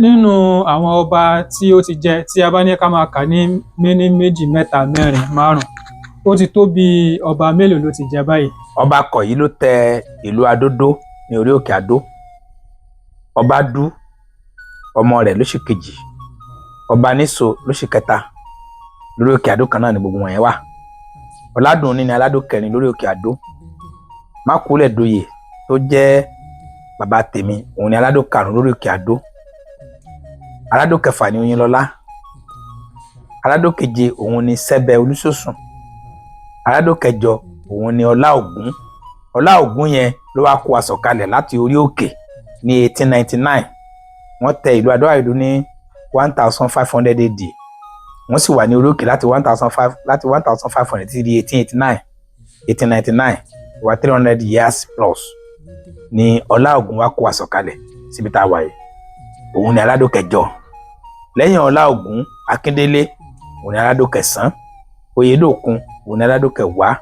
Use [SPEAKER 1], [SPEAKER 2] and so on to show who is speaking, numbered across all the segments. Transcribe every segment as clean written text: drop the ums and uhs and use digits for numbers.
[SPEAKER 1] Nínú àwọn ọba tí ó ti jẹ, tí a bá ní ká máa kà ní méní, méjì, mẹ́ta, mẹ́rin, márùn, ó ti tó bí ọba mélòó ló ti jẹ báyìí?
[SPEAKER 2] Ọba Kọ̀yí ló tẹ ìlú Adódó ní orí òkè Adó. Ọba Dú, ọmọ rẹ̀ ló sì kejì. Ọba Níso ló sì kẹta. Lórí òkè Adó kan náà ni gbogbo wọn yẹn wà. Ọládùnní ni aládó kẹrin lórí òkè Adó. Mákúlẹ̀ Doyè tó jẹ́ bàbá tèmi, òun ni aládó karùn lórí òkè Adó. Aládó kẹfà ni Oyinlọlá. Aládó keje, òun ni Sẹ́bẹ̀ Olúṣòsùn. Aládó kẹjọ, òun ni Ọlá Ògún. Ọlá Ògún yẹn ló wá kó aṣọ kalẹ̀ láti orí òkè ní 1899. Wọ́n tẹ ìlú Adó Àìdó ní 1500 AD. Wọ́n sì wà ní orí òkè láti 1500 títí di 1889, 1899, wà 300 years plus ní Ọlá Ògún wá kó aṣọ kalẹ̀ síbi tá a wà yìí. Òun ni aládó kẹjọ. Lẹ́yìn Ọlá Ògún, Akíndélé, òun ni aládó kẹsàn-án. Oyèdòkun, òun ni aládó kẹwàá.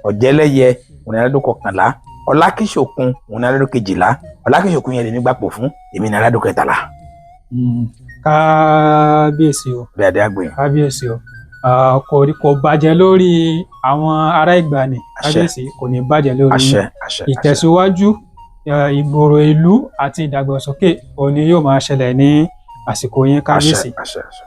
[SPEAKER 2] Ọ̀jẹ́lẹ́yẹ, òun ni aládó kọkànlá. Ọlákìṣòkun, òun ni aládó kejìlá. Ọlákìṣòkun yẹn lèmi gbàpò fún, èmi ni aládó kẹtàlá.
[SPEAKER 1] Kábíyèsí o.
[SPEAKER 2] Bí adé àgbè.
[SPEAKER 1] Kábíyèsí o. Kò bàjẹ́ lórí àwọn ará Ìgbàanì.
[SPEAKER 2] Àṣẹ.
[SPEAKER 1] Kábíyèsí, kò ní bàjẹ́ lórí
[SPEAKER 2] Àṣẹ.
[SPEAKER 1] yín.
[SPEAKER 2] Àṣẹ, àṣẹ.
[SPEAKER 1] Ìtẹ̀síwájú, ìgbòrò ìlú àti ìdàgbàsókè òun ni yóò máa ṣẹlẹ̀ ní àsìkò yín,
[SPEAKER 2] Àṣẹ.
[SPEAKER 1] kábíyèsí.
[SPEAKER 2] Àṣẹ, àṣẹ.